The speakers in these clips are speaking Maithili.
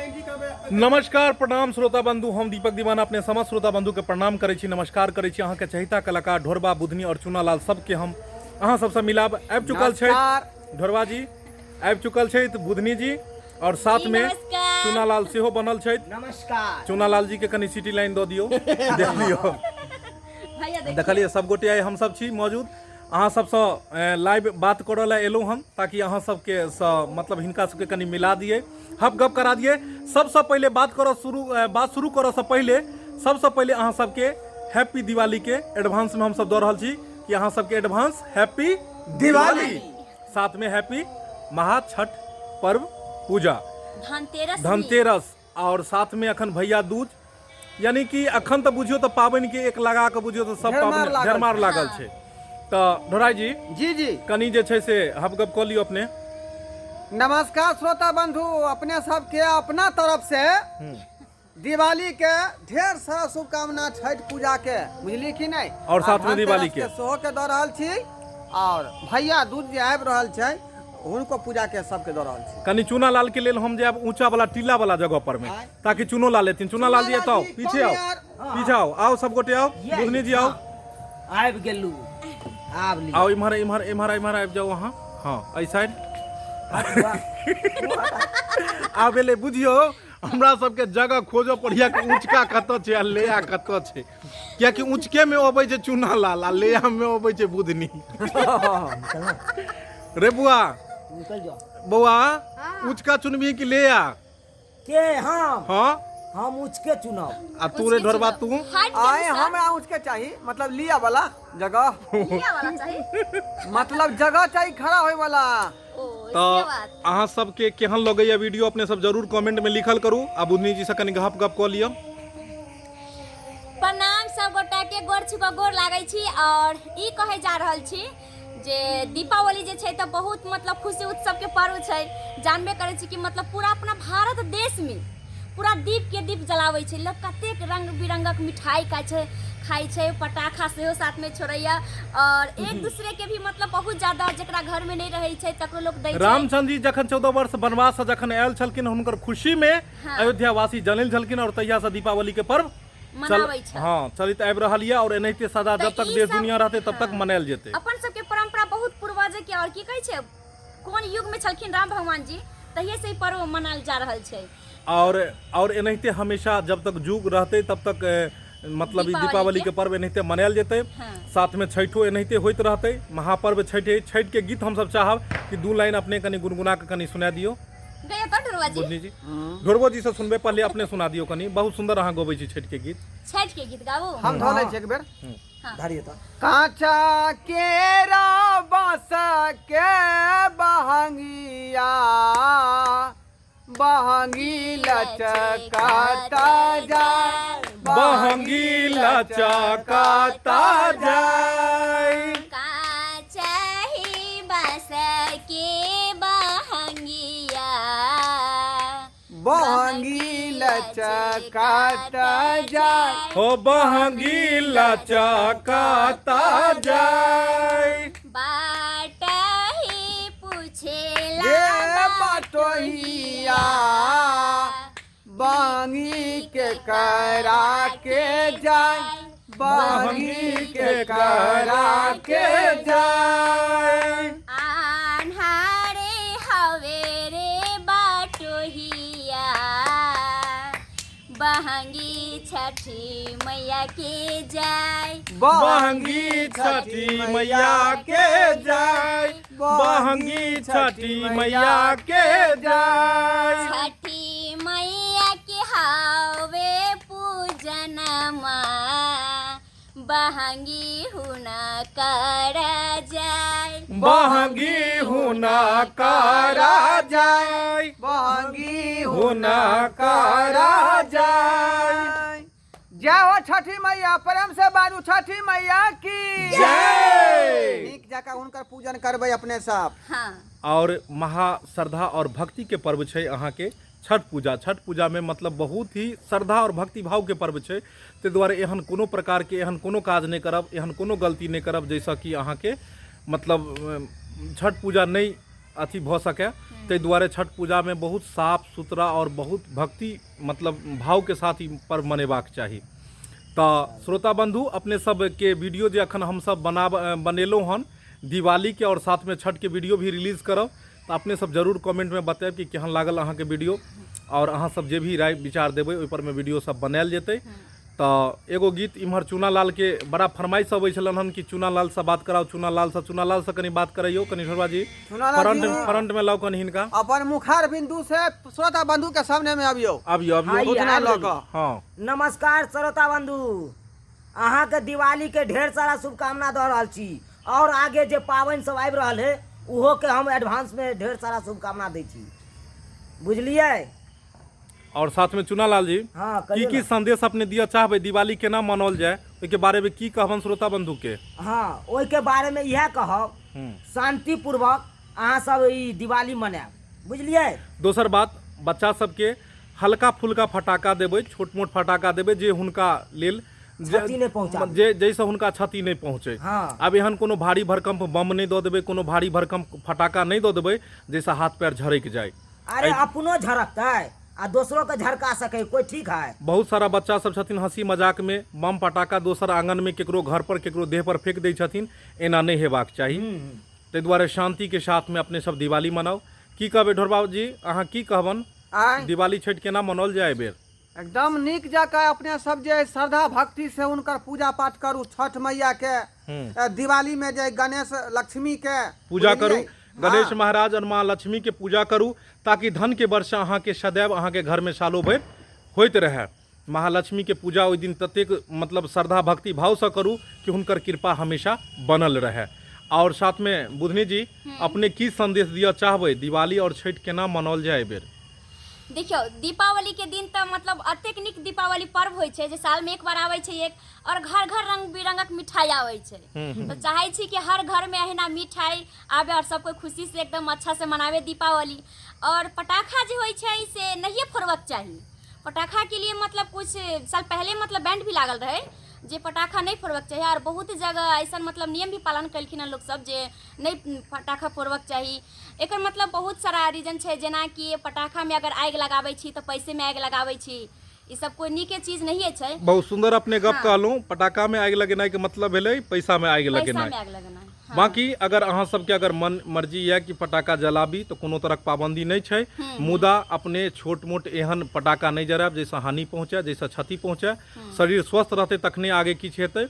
एंट्री करबै। नमस्कार, प्रणाम श्रोता बंधु, हम दीपक दीवाना अपने समस्त श्रोता बंधु के प्रणाम करै छी, नमस्कार करै छी। अहाँके चहिता कलाकार ढोरबा, बुधनी और चुनालाल सबके हम अहाँ सबसँ मिलाब आबि चुकल छै। नमस्कार। ढोरबा जी आबि चुकल छै, बुधनी जी और साथ जी, में नमस्कार। चुनालाल सेहो बनल छै। नमस्कार। चुनालाल जी के कनि सिटी लाइन दऽ दियौ, देख लियौ। भैया देखियौ। देखलियै सब गोटे आइ हमसब छी मौजूद, अहाँ सबसँ लाइव बात करऽ लए एलहुँ हम, ताकि अहाँ सबके सँ मतलब हिनका सबके कनि मिला दियै, हप गप करा दियै। सबसँ पहिले बात करऽ शुरू, बात शुरू करऽसँ पहिले सबसँ पहिले अहाँ सबके हैप्पी दिवालीके एडवांसमे हमसब दऽ रहल छी कि अहाँ सबके एडवांस हैप्पी दिवाली, साथमे हैप्पी महा छठ पर्व पूजा, धनतेरस, धनतेरस और साथ में अखन भैया दूज, यानी कि अखन तऽ बुझियौ तऽ पाबनि के एक लगा कऽ बुझियौ तऽ सब झरमार पाबनि लागल झरमार छै। लागल छै। तऽ ढोराई जी, जी जी, कनि जे छै से हप गप कऽ लियौ अपने। नमस्कार श्रोता बंधु, अपने सबके अपना तरफ से दिवाली के ढेर सारा शुभकामना, छठ पूजा के, बुझली कि नहीं, और साथ में आ दिवाली के। धनतेरस सेहो के दऽ रहल छी, और भैया दूज जे आबि रहल छै हुनको पूजा के सबके दऽ रहल छी। कनि चूना लाल के लेल हम जायब ऊंचा वाला टीला वाला जगह पर में, आय। ताकि चूनो लाल एथिन। चूना लाल जी चूना एतऽ आओ, लाल जी, पीछे आओ, come here। पीछे आओ, आओ सब गोटे आओ, बुधनी जी आओ। आबि गेलू, आब लिअ। आओ इम्हर इम्हर इम्हर इम्हर आबि जाउ अहाँ, हँ एहि साइड आब एलै। बुझियौ हमरा सबके जगह खोजऽ पड़िया कि ऊँचका कतऽ छै आ लेया कतऽ छै, कियाकि ऊँचके में अबै छै चूना लाल आ लेया में अबै छै बुधनी। रे बुआ, निकल जाओ बौआ, ऊँचका चुनबी कि लेया? के हम? हाँ, हम ऊँचके चुनब। आ तू रे ढोरबा तू? हट के आए अनुसार। हमरा ऊँचके चाही, मतलब लिया वाला जगह। लिया वाला चाही। मतलब जगह चाही खड़ा होय वाला। ओ, से तऽ बात। अहाँ सबके केहन लगैया वीडियो अपने सब जरूर कमेंट में लिखल करू आ बुधनी जी से कनि गप गप कऽ लिअ। प्रणाम सब गोटा के, गोर छुका गोर लागै छी और ई कहै जा रहल छी जे दीपावली जे छै तऽ बहुत मतलब खुशी उत्सव के पर्व छै। जानबे करै छी कि मतलब पूरा अपना भारत देश में पूरा दीप के दीप जलाबै छै लोग, कतेक रंग बिरंगक मिठाई खाइ छै, खाइ छै, पटाखा सेहो साथ में छोड़ैया और एक दूसरे के भी मतलब बहुत ज्यादा जकरा घर में नहीं रहै छै तकरो लोग दै छै। रामचंद्र जी जखन 14 वर्ष वनवास से जखन आयल छलखिन, हुनकर खुशी में अयोध्यावासी जनल छलखिन और तहिया से दीपावली के पर्व मनाबै छै। हाँ, चलित आबि रहल यऽ और एनाहिते सदा तऽ जब तक ई देश सब- दुनिया रहतै तब तक मनायल जेतै। अपन सबके परंपरा बहुत पूर्वज के और की कहै छै कोन युग में छलखिन राम भगवान जी तहिये से ई पर्व मनायल जा रहल छै। और एनाहिते हमेशा जब तक युग रहतै तब तक मतलब ई दीपावली दीपावली के। के पर्व एनाहिते मनायल जेतै। साथ में छठो एनाहिते होइत रहतै। महापर्व छठि अछि, छठि के गीत हमसब चाहब कि 2 लाइन अपने कनि गुनगुना के कनि सुना दियौ। गया तो ढोरवा जी। बुधनी जी, ढोरबो जी से सुनबै, पहले अपने सुना दियौ कनि। बहुत सुंदर अहाँ गबै छी छठि के गीत। छठि के गीत गाबू? हम धऽ लै छी एक बेर। धरिए तऽ। कांचा केरा बांस के बहंगिया, बहंगी लचकाता जाय, बहंगी लचकाता जाय। कांचा ही बांस के बहंगिया, बहंगी लचकाता जाय, हो बहंगी लचकाता जाय। बाट ही पूछेला रे बटोहिया, बहंगी के करा के जाय, बहंगी के करा के जाय। आन्हारे हवे रे बाटोहिया, बहंगी छठी मैया के जाय, बहंगी छठी मैया के जाय, बहंगी छठी मैया के जाय। छठी मैया के हावे पूजनमा, बहंगी हुना कर जाय, बहंगी हुना करा जाय, बहंगी हुना करा जाय। जय हो छठी मैया, प्रेम से बाजू छठी मैया की जय। नीक जकाँ हुनकर पूजन करबै अपने सब। और महा श्रद्धा और भक्ति के पर्व छै अहाँके छठ पूजा। छठ पूजा में मतलब बहुत ही श्रद्धा और भक्ति भाव के पर्व छै, ताहि दुआरे एहन कोनो प्रकार के एहन कोनो काज नहि करब, एहन कोनो गलती नहि करब जाहिसँ कि अहाँके मतलब छठ पूजा नहि अथी भऽ सकै। ताहि दुआरे छठ पूजामे बहुत साफ सुथरा आओर बहुत भक्ति मतलब भावके साथ ई पर्व मनेबाक चाही। तऽ श्रोता बन्धु, अपने सबके वीडियो जे अखन हमसब बनेलहुँ हन दिवालीके आओर साथमे छठके वीडियो भी रिलीज करब, तऽ अपने सब जरूर कमेंटमे बतायब कि केहन लागल अहाँके वीडियो, आओर अहाँ सब जे भी राय विचार देबै ओहिपर मे वीडियो सब बनायल जेतै। तऽ एगो गीत इम्हर चूनालाल के बड़ा फरमाइश अबै छलनि हन कि चूनालाल से बात कराउ, चूनालाल से, चूनालाल से कनि बात करैयौ कनि ढोरबा जी, चूनालाल फ्रंट जी। फ्रंट में लाउ कनि हिनका। अपन मुखार बिंदु से श्रोता बंधु के सामने में अबियौ। अबियौ, अबियौ। हाँ, सूचना लऽ कऽ। हाँ। नमस्कार श्रोता बंधु, अहाँके दिवाली के ढेर सारा शुभकामना दऽ रहल छी, और आगे जे पाबनि सब आबि रहल है उहो के हम एडवांस में ढेर सारा शुभकामना दै छी, बुझलियै? और साथ में चुनालाल जी, हाँ, की कहियौ की ना। संदेश अपने दिया चाहबै, दिवाली केना मनाओल जाय ओहिके बारे में की कहबन श्रोता बंधु के? हाँ, ओहिके बारे में इएह कहब, शांतिपूर्वक अहाँ सब ई दिवाली मनायब, बुझलियै? दोसर बात, बच्चा सबके हल्का फुल्का फटाका देबै, छोट मोट फटाका देबै जे हुनका लेल क्षति नहि पहुँचाबै। जे जाहिसँ हुनका क्षति नहि पहुँचै। हाँ। आब एहन कोनो भारी भरकम बम नहि दऽ देबै, कोनो भारी भरकम फटाका नहि दऽ देबै जाहिसँ हाथ पैर झरकि जाय। अरे अपनो झरकतै आ दोसरो के झरका सकै, कोई ठीक है? बहुत सारा बच्चा सब छथिन हंसी मजाक में बम पटाखा दोसर आंगन में केकरो घर पर केकरो देह पर फेंक दै छथिन, एना नहि हेबाक चाही। ताहि दुआरे शांति के साथ में अपने सब दिवाली मनाउ। की कहबै ढोरबा जी, अहाँ की कहबन? आँय? दिवाली छठि केना मनाओल जाय एहि बेर? एकदम नीक जकाँ अपने सब जे श्रद्धा भक्ति से हुनकर पूजा पाठ करू, छठ मैया के, दिवाली में जे गणेश लक्ष्मी के पूजा करू, बुझलियै? गणेश हाँ। महाराज और माँ लक्ष्मी के पूजा करू ताकि धन के वर्षा अहाँ के सदैव अहाँ के घर में सालों भरि होइत रहे। महालक्ष्मी के पूजा ओहि दिन ततेक मतलब श्रद्धा भक्ति भाव से करू कि हुनकर कृपा हमेशा बनल रहे। और साथ में बुधनी जी, अपने की संदेश दिया चाहबै, दिवाली और छठि केना मनाओल जाय एहि बेर? देखियौ, दीपावली के दिन तऽ मतलब अतेक नीक दीपावली पर्व होइ छै जे साल में एक बार आबै छै एक, और घर घर रंग बिरंगक मिठाई आबै छै। तऽ चाहै छी कि हर घर में अहिना मिठाई आबे और सब कोई खुशी से एकदम अच्छा से मनावे दीपावली। और पटाखा जे होइ छै से नहिए फोड़बाक चाही। पटाखा के लिए मतलब कुछ साल पहले मतलब बैंड भी लागल रहै जे पटाखा नहि फोड़बाक चाही, और बहुत जगह ऐसा मतलब नियम भी पालन केलखिन हन लोक सब जे नहि पटाखा फोड़बाक चाही। एकर मतलब बहुत सारा रीजन छै, जेनाकि पटाखामे अगर आगि लगाबै छी तऽ पैसेमे आगि लगाबै छी, ई सब कोइ नीके चीज नहिए छै। बहुत सुंदर अपने गप हाँ। कहलहुँ। पटाखा में आगि लगेनाइ के मतलब भेलै पैसा में आगि लगेनाइ। पैसामे आगि लगेनाइ, हाँ। बाकी अगर अहाँ सबके अगर मन मर्जी यऽ कि पटाखा जलाबी तऽ कोनो तरहक पाबंदी नहि छै, मुदा अपने छोट मोट एहन पटाखा नहि जरायब जाहिसँ हानि पहुँचे, जाहिसँ क्षति पहुँचे। शरीर स्वस्थ रहतै तखने आगे किछु हेतै,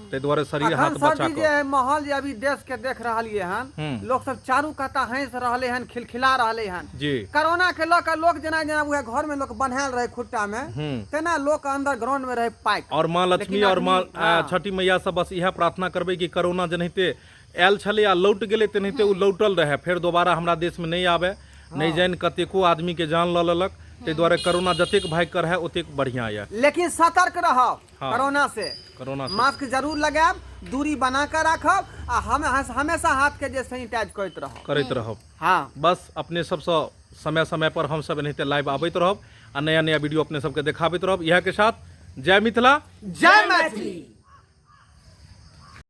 ताहि दुआरे शरीर हाथ अखन सर बचा जी कऽ जे माहौल जे अभी देश के देख रहलियै हन, लोक सब चारू काता हंस रहले हन, खिलखिला रहले हन। जी। कोरोना के लऽ के लोक जेना जेना उएह घर में लोक बन्हायल रहे खुट्टा में, तेना लोक अंदर ग्राउंड में रहे पाइक। और माँ लक्ष्मी लेकिन और माँ आदमी, हाँ। छठी मैया से बस इएह प्रार्थना करबै कि कोरोना जेनाहिते आयल छलै आ लौट गेलै तेनाहिते ओ लौटल रहै, फेर दोबारा हमरा देशमे नहि आबै, नहि जानि कतेको आदमीके जान लऽ लेलक। ताहि दुआरे कोरोना जतेक भागि कऽ रहै ओतेक बढ़िआँ यऽ। लेकिन सतर्क रहब हाँ। कोरोना से, कोरोना से मास्क जरूर लगायब, दूरी बना कऽ राखब आ हम हमेशा हाथ के जे सैनिटाइज करैत रहब। करैत रहब। हाँ। बस अपने सबसँ समय समय पर हमसब एनाहिते लाइव आबैत रहब आ नया नया वीडियो अपने सबके देखाबैत रहब। इएह के साथ जय मिथिला, जय मैथिली।